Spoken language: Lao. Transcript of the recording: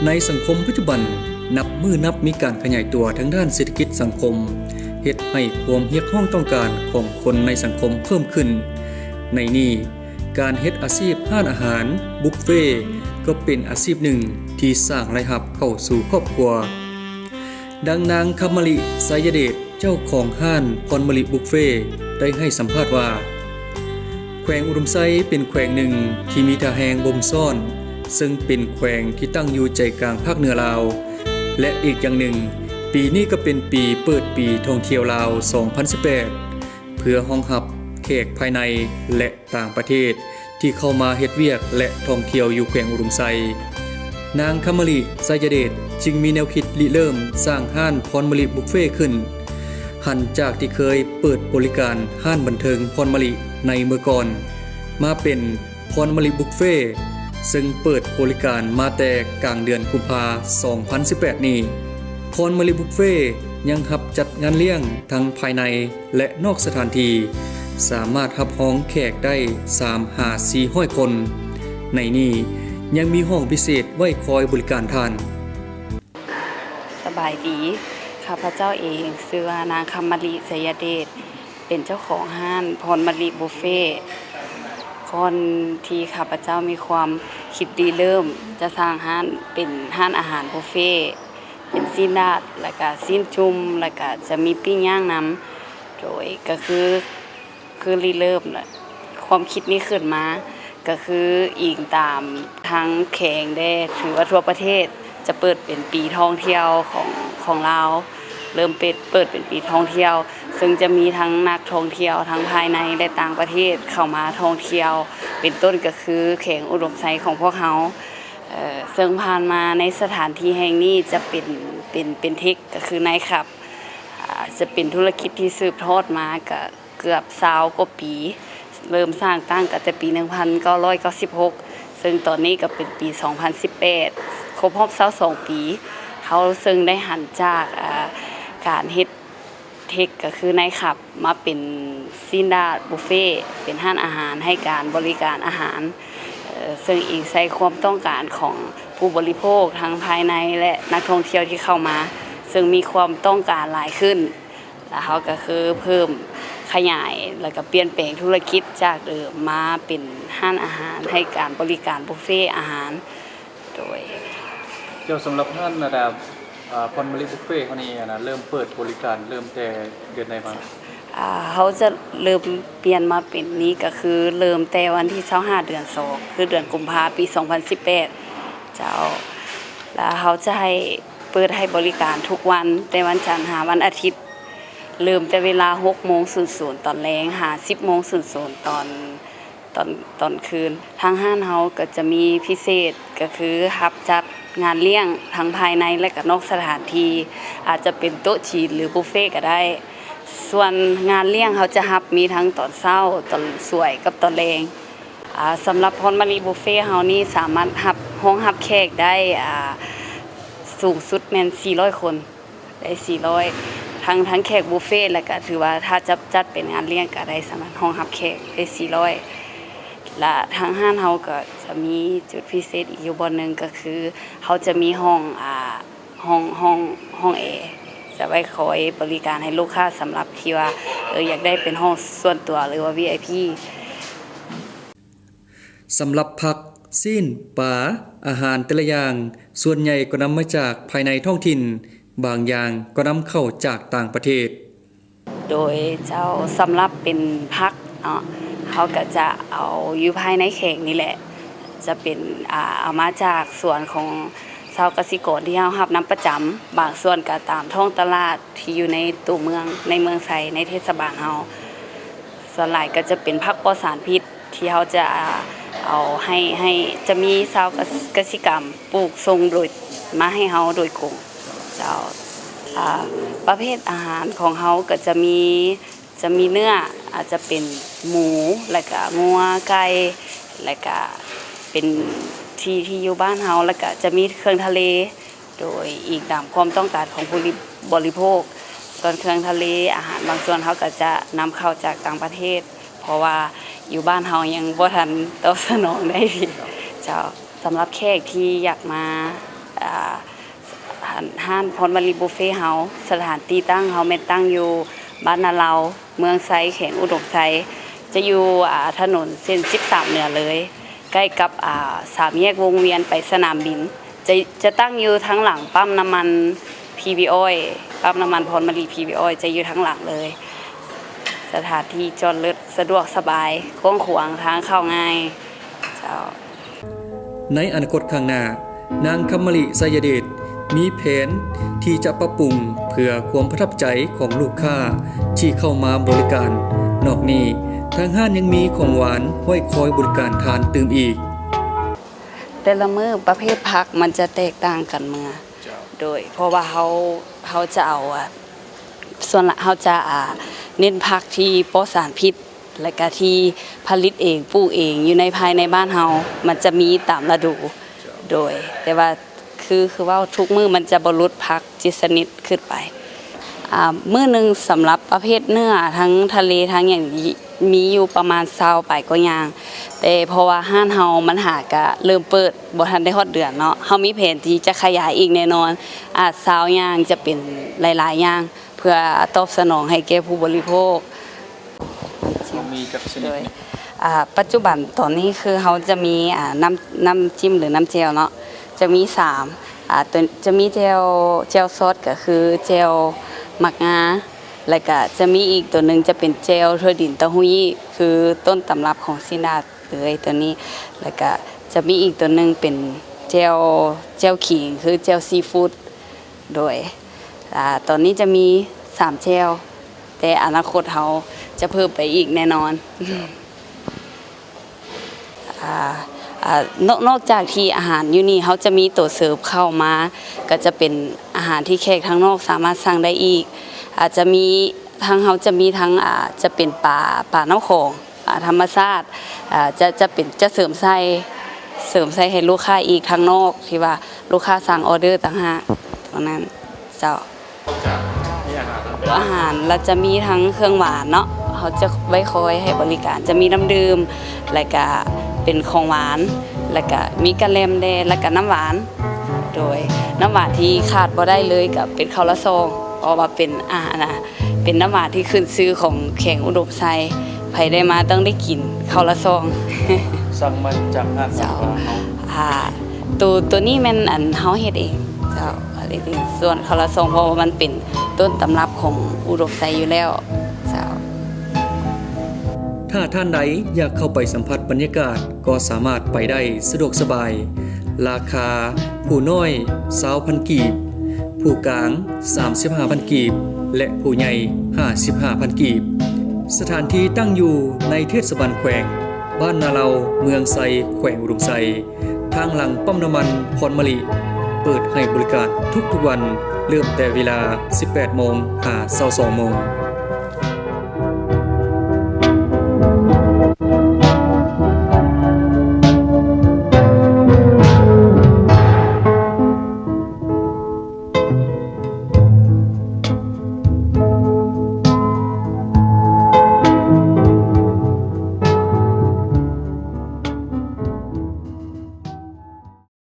ໃນສັງຄົມປັດຈຸບັນ, ນັບມື້ນັບມີການຂະຫຍາຍຕົວທາງດ້ານເສດຖະກິດສັງຄົມ, ເຮັດໃຫ້ຄວາມຮຽກຮ້ອງຕ້ອງການຂອງຄົນໃນສັງຄົມເພີ່ມຂຶ້ນ. ໃນນີ້, ການເຮັດອາຊີບຮ້ານອາຫານບຸບເຟກໍເປັນອາຊີບໜຶ່ງທີ່ສ້າງລາຍຮັບເຂົ້າສູ່ຄອບຄົວ. ດັ່ງນາງ ຄຳມະລິ ໄຊຍະເດດ ເຈົ້າຂອງຮ້ານພອນມະລິບຸບເຟ ໄດ້ໃຫ້ສຳພາດວ່າ, ແຂວງອຸດົມໄຊເປັນແຂວງໜຶ່ງທີ່ມີທ່າແຮງບົ່ມຊ້ອນ, ເຊິ່ງເປັນແຂວງທີ່ຕັ້ງຢູ່ໃຈກາງພາກເໜືອລາວ ແລະ ອີກຢ່າງໜຶ່ງ, ປີນີ້ກໍເປັນປີເປີດປີທ່ອງທ່ຽວລາວສອງພັນສິບແປດ ເພື່ອຮອງຮັບແຂກພາຍໃນ ແລະ ຕ່າງປະເທດທີ່ເຂົ້າມາເຮັດວຽກ ແລະ ທ່ອງທ່ຽວຢູ່ແຂວງອຸດົມໄຊ. ນາງ ຄຳມະລິ ໄຊຍະເດດ ຈຶ່ງມີແນວຄິດລິເລີ່ມສ້າງຮ້ານພອນມະລິບຸບເຟຂຶ້ນ, ຫັນຈາກທີ່ເຄີຍເປີດບໍລິການຮ້ານບັນເທີງພອນມະລິໃນເມື່ອກ່ອນ, ມາເປັນພອນມະລິບຸບເຟ, ເຊິ່ງເປີດບໍລິການມາແຕ່ກາງເດືອນກຸມພາ ສອງພັນສິບແປດນີ້. ພອນມະລິບຸບເຟຍັງຮັບຈັດງານລ້ຽງທັງພາຍໃນ ແລະ ນອກສະຖານທີ່, ສາມາດຮັບຮອງແຂກໄດ້ສາມຫາສີ່ຮ້ອຍຄົນ. ໃນນີ້ຍັງມີຫ້ອງພິເສດໄວ້ຄອຍບໍລິການທ່ານ. ສະບາຍດີ, ຂ້າພະເຈົ້າເອງຊື່ວ່ານາງ ຄຳມະລິ ໄຊຍະເດດ, ເປັນເຈົ້າຂອງຮ້ານພອນມະລິບຸບເຟ. ກ່ອນທີ່ຂ້າພະເຈົ້າມີຄວາມຄິດລິເລີ່ມຈະສ້າງຮ້ານເປັນຮ້ານອາຫານບຸບເຟ, ເປັນຊີ້ນດາດ ແລ້ວກະຊີ້ນຈຸ່ມ ແລ້ວກະຈະມີປີ້ງຍ່າງນຳ. ໂດຍ ກະຄື ຄືລິເລີ່ມ ຄວາມຄິດນີ້ຂຶ້ນມາ ກະຄືອີງຕາມທາງແຂວງແດ່ ຖືວ່າທົ່ວປະເທດຈະເປີດເປັນປີທ່ອງທ່ຽວຂອງ ຂອງລາວ, ເລີ່ມເປີດ ເປີດເປັນປີທ່ອງທ່ຽວ ເຊິ່ງຈະມີທັງນັກທ່ອງທ່ຽວທັງພາຍໃນ ແລະ ຕ່າງປະເທດເຂົ້າມາທ່ອງທ່ຽວ ເປັນຕົ້ນກະຄືແຂວງອຸດົມໄຊຂອງພວກເຮົາ. ເຊິ່ງຜ່ານມາໃນສະຖານທີ່ແຫ່ງນີ້ຈະເປັນ ເປັນ ເປັນເທັກ ກະຄືໄນຄລັບ ອາ ຈະເປັນທຸລະກິດທີ່ສືບທອດມາກະເກືອບຊາວກວ່າປີ, ເລີ່ມສ້າງຕັ້ງກະແຕ່ປີໜຶ່ງພັນເກົ້າຮ້ອຍເກົ້າສິບຫົກ ເຊິ່ງຕອນນີ້ກະເປັນປີສອງພັນສິບແປດ ຄົບຮອບຊາວສອງປີ. ເຮົາເຊິ່ງໄດ້ຫັນຈາກ ອາ ການເຮັດເທັກ ກະຄືໄນຄລັບ ມາເປັນຊີ້ນດາດບຸບເຟ, ເປັນຮ້ານອາຫານໃຫ້ການບໍລິການອາຫານ, ເຊິ່ງອີງໃສ່ຄວາມຕ້ອງການຂອງຜູ້ບໍລິໂພກ ທັງພາຍໃນ ແລະ ນັກທ່ອງທ່ຽວທີ່ເຂົ້າມາ, ເຊິ່ງມີຄວາມຕ້ອງການຫຼາຍຂຶ້ນ. ແລ້ວເຮົາກະຄືເພີ່ມຂະຫຍາຍ ແລ້ວກະປ່ຽນແປງທຸລະກິດຈາກເດີມມາເປັນຮ້ານອາຫານໃຫ້ການບໍລິການບຸບເຟອາຫານ. ໂດຍ ເຈົ້າ, ສຳລັບຮ້ານ ອາ ອາ ພອນມະລິບຸບເຟເຮົານີ້ ອັນນ່າ ເລີ່ມເປີດບໍລິການເລີ່ມແຕ່ເດືອນໃດມາ? ອາ ເຮົາຈະເລີ່ມປ່ຽນມາເປັນນີ້ກະຄືເລີ່ມແຕ່ວັນທີຊາວຫ້າ ເດືອນສອງ ຄືເດືອນກຸມພາ ປີສອງພັນສິບແປດ ເຈົ້າ. ແລ້ວເຮົາຈະໃຫ້ ເປີດໃຫ້ບໍລິການທຸກວັນ ແຕ່ວັນຈັນຫາວັນອາທິດ, ເລີ່ມແຕ່ເວລາຫົກໂມງສູນສູນຕອນແລງ ຫາສິບໂມງສູນສູນຕອນ ຕອນ ຕອນຄືນ. ທາງຮ້ານເຮົາກະຈະມີພິເສດ ກະຄືຮັບຈັດງານລ້ຽງທັງພາຍໃນ ແລະ ກະນອກສະຖານທີ່, ອາດຈະເປັນໂຕະຈີນ ຫຼື ບຸບເຟກະໄດ້. ສ່ວນງານລ້ຽງເຮົາຈະຮັບມີທັງຕອນເຊົ້າ, ຕອນສວຍ ກັບຕອນແລງ. ອາ ສຳລັບພອນມະລິບຸບເຟເຮົານີ້ສາມາດຮັບ ຮອງຮັບແຂກໄດ້ ອາ ສູງສຸດແມ່ນສີ່ຮ້ອຍຄົນ. ໄດ້ສີ່ຮ້ອຍ ທັງ ທັງແຂກບຸບເຟ ແລ້ວກະຖືວ່າຖ້າຈັດ ຈັດເປັນງານລ້ຽງກະໄດ້ສາມາດຮອງຮັບແຂກໄດ້ສີ່ຮ້ອຍ. ລະທາງຮ້ານເຮົາກະຈະມີຈຸດພິເສດອີກຢູ່ບ່ອນໜຶ່ງ ກະຄືເຮົາຈະມີຫ້ອງ ອາ ຫ້ອງ ຫ້ອງ ຫ້ອງແອ ຈະໄວ້ຄອຍບໍລິການໃຫ້ລູກຄ້າ ສຳລັບທີ່ວ່າ ເອີ ຢາກໄດ້ເປັນຫ້ອງສ່ວນຕົວ ຫຼືວ່າ ວີໄອພີ. ສຳລັບຜັກ, ຊີ້ນ, ປາ, ອາຫານແຕ່ລະຢ່າງ ສ່ວນໃຫຍ່ກໍນຳມາຈາກພາຍໃນທ້ອງຖິ່ນ, ບາງຢ່າງກໍນຳເຂົ້າຈາກຕ່າງປະເທດ. ໂດຍເຈົ້າ, ສຳລັບເປັນຜັກເນາະ, ເຮົາກະຈະເອົາຢູ່ພາຍໃນແຂວງນີ້ແຫຼະ, ຈະເປັນ ອາ ເອົາມາຈາກສວນຂອງຊາວກະສິກອນທີ່ເຮົາຮັບນຳປະຈຳ, ບາງສ່ວນກະຕາມທ້ອງຕະຫຼາດທີ່ຢູ່ໃນຕົວເມືອງ, ໃນເມືອງໄຊ, ໃນເທດສະບານເຮົາ. ສ່ວນຫຼາຍກະຈະເປັນຜັກປອດສານພິດ ທີ່ເຮົາຈະເອົາໃຫ້ ໃຫ້ ຈະມີຊາວກະ ກະສິກຳປູກສົ່ງໂດຍ ມາໃຫ້ເຮົາໂດຍກົງເຈົ້າ. ອາ ປະເພດອາຫານຂອງເຮົາກະຈະມີ ຈະມີເນື້ອ ອາດຈະເປັນໝູ ແລ້ວກະງົວ ໄກ່ ແລ້ວກະເປັນທີ່ ທີ່ຢູ່ບ້ານເຮົາ ແລ້ວກະຈະມີເຄື່ອງທະເລ ໂດຍອີງຕາມຄວາມຕ້ອງການຂອງຜູ້ບໍລິໂພກ. ສ່ວນເຄື່ອງທະເລ ອາຫານບາງສ່ວນເຮົາກະຈະນຳເຂົ້າຈາກຕ່າງປະເທດ ເພາະວ່າຢູ່ບ້ານເຮົາຍັງບໍ່ທັນຕອບສະໜອງໄດ້ດີເຈົ້າ. ສຳລັບແຂກທີ່ຢາກມາ ອ່າ ຮ້ານ ຮ້ານພອນມະລີບຸບເຟເຮົາ ສະຖານທີ່ຕັ້ງເຮົາແມ່ນຕັ້ງຢູ່ບ້ານນາເລົາ ເມືອງໄຊ ແຂວງອຸດົມໄຊ, ຈະຢູ່ ອ່າ ຖະໜົນເສັ້ນສິບສາມເໜືອເລີຍ ໃກ້ກັບ ອ່າ ສາມແຍກວົງວຽນໄປສະໜາມບິນ. ຈະ ຈະຕັ້ງຢູ່ທາງຫຼັງປ້ຳນ້ຳມັນພີວີອອຍ ປ້ຳນ້ຳມັນພອນມະລີພີວີອອຍ ຈະຢູ່ທາງຫຼັງເລີຍ. ສະຖານທີ່ຈອດລົດສະດວກສະບາຍ ກວ້າງຂວາງ ທາງເຂົ້າງ່າຍ. ເຈົ້າ. ໃນອະນາຄົດຂ້າງໜ້າ, ນາງ ຄຳມະລິ ໄຊຍະເດດ ມີແຜນທີ່ຈະປັບປຸງເພື່ອຄວາມປະທັບໃຈຂອງລູກຄ້າທີ່ເຂົ້າມາບໍລິການ. ນອກນີ້, ທາງຮ້ານຍັງມີຂອງຫວານໄວ້ຄອຍບໍລິການທ່ານຕື່ມອີກ. ແຕ່ລະມື້ປະເພດຜັກມັນຈະແຕກຕ່າງກັນເມືອ. ເຈົ້າ. ໂດຍ ເພາະວ່າເຮົາ ເຮົາຈະເອົາ ສ່ວນຫຼາຍເຮົາຈະ ອ່າ ເນັ້ນຜັກທີ່ປອດສານພິດ ແລະກະທີ່ຜະລິດເອງ ປູກເອງຢູ່ໃນ ພາຍໃນບ້ານເຮົາ ມັນຈະມີຕາມລະດູ. ເຈົ້າ. ໂດຍ ແຕ່ວ່າຄື ຄືເວົ້າທຸກມື້ມັນຈະບໍ່ຫຼຸດຜັກເຈັດຊະນິດຂຶ້ນໄປ. ອ່າ ມື້ໜຶ່ງສຳລັບປະເພດເນື້ອ ທັງທະເລ ທັງຫຍັງ ມີຢູ່ປະມານຊາວປາຍກວ່າຢ່າງ, ແຕ່ເພາະວ່າຮ້ານເຮົາມັນຫາກະເລີ່ມເປີດ ບໍ່ທັນໄດ້ຮອດເດືອນເນາະ, ເຮົາມີແຜນທີ່ຈະຂະຫຍາຍອີກແນ່ນອນ ອາດຊາວຢ່າງ ຈະເປັນຫຼາຍໆຢ່າງ ເພື່ອຕອບສະໜອງໃຫ້ແກ່ຜູ້ບໍລິໂພກ. ເຮົາມີຈັກຊະນິດ? ໂດຍ ນີ້ ອ່າ ປັດຈຸບັນຕອນນີ້ຄືເຮົາຈະມີ ອ່າ ນ້ຳ ນ້ຳຈິ້ມ ຫຼື ນ້ຳແຈ່ວເນາະ ຈະມີສາມ ອ່າ ໂຕ ຈະມີແຈ່ວ ແຈ່ວຊອດ ກໍຄືແຈ່ວໝາກງາ ແລ້ວກະຈະມີອີກໂຕໜຶ່ງຈະເປັນແຈ່ວຖົ່ວດິນເຕົ້າຫູ້ຢີ້ ຄືຕົ້ນຕຳລັບຂອງສີດາເລີຍໂຕນີ້, ແລ້ວກະຈະມີອີກໂຕໜຶ່ງເປັນແຈ່ວ ແຈ່ວຂີງ ຄືແຈ່ວຊີຟູດ. ໂດຍ ອ່າ ຕອນນີ້ຈະມີສາມແຈ່ວ ແຕ່ອະນາຄົດເຮົາຈະເພີ່ມໄປອີກແນ່ນອນ. ອ່າ ອ່າ ນອກ ນອກຈາກທີ່ອາຫານຢູ່ນີ້ ເຮົາຈະມີໂຕເສີມເຂົ້າມາ ກໍຈະເປັນອາຫານທີ່ແຂກທາງນອກສາມາດສັ່ງໄດ້ອີກ. ອາດຈະມີ ທາງເຮົາຈະມີທັງ ອ່າ ຈະເປັນປາ ປານ້ຳຂອງ ອ່າ ທຳມະຊາດ ອ່າ ຈະ ຈະເປັນ ຈະເສີມໃສ່ ເສີມໃສ່ໃຫ້ລູກຄ້າອີກທາງນອກ ທີ່ວ່າລູກຄ້າສັ່ງອໍເດີຕ່າງຫາກເທົ່ານັ້ນ. ເຈົ້າ. ອາຫານລະຈະມີທັງເຄື່ອງຫວານເນາະ ເຮົາຈະໄວ້ຄອຍໃຫ້ບໍລິການ ຈະມີນ້ຳດື່ມ ແລ້ວກະເປັນຂອງຫວານ ແລ້ວກະມີກະແລັມແດ່ ແລ້ວກະນ້ຳຫວານ. ໂດຍ ນ້ຳຫວານທີ່ຂາດບໍ່ໄດ້ເລີຍກະເປັນເຂົ້າລະຊອງ ເພາະວ່າເປັນ ອາ ອັນນະ ເປັນນ້ຳຫວານທີ່ຂຶ້ນຊື່ຂອງແຂວງອຸດົມໄຊ ໃຜໄດ້ມາຕ້ອງໄດ້ກິນເຂົ້າລະຊອງ. ສັ່ງມາຈາກຮ້ານ ເຈົ້າ ເຮົາ ອ່າ ໂຕ ໂຕນີ້ແມ່ນອັນເຮົາເຮັດເອງ ເຈົ້າ ເຮັດເອງ ສ່ວນເຂົ້າລະຊອງ ເພາະວ່າມັນເປັນຕົ້ນຕຳລັບຂອງອຸດົມໄຊຢູ່ແລ້ວ ເຈົ້າ. ຖ້າທ່ານໃດຢາກເຂົ້າໄປສຳຜັດບັນຍາກາດ ກໍສາມາດໄປໄດ້ສະດວກສະບາຍ. ລາຄາ ຜູ້ນ້ອຍ ຊາວພັນກີບ, ຜູ້ກາງ ສາມສິບຫ້າພັນກີບ ແລະ ຜູ້ໃຫຍ່ ຫ້າສິບຫ້າພັນກີບ. ສະຖານທີ່ຕັ້ງຢູ່ໃນເທດສະບານແຂວງ ບ້ານນາເລົາ ເມືອງໄຊ ແຂວງອຸດົມໄຊ, ທາງຫຼັງປ້ຳນ້ຳມັນພອນມະລິ. ເປີດໃຫ້ບໍລິການທຸກໆວັນ ເລີ່ມແຕ່ເວລາ ສິບແປດໂມງ ຫາ ຊາວສອງໂມງ.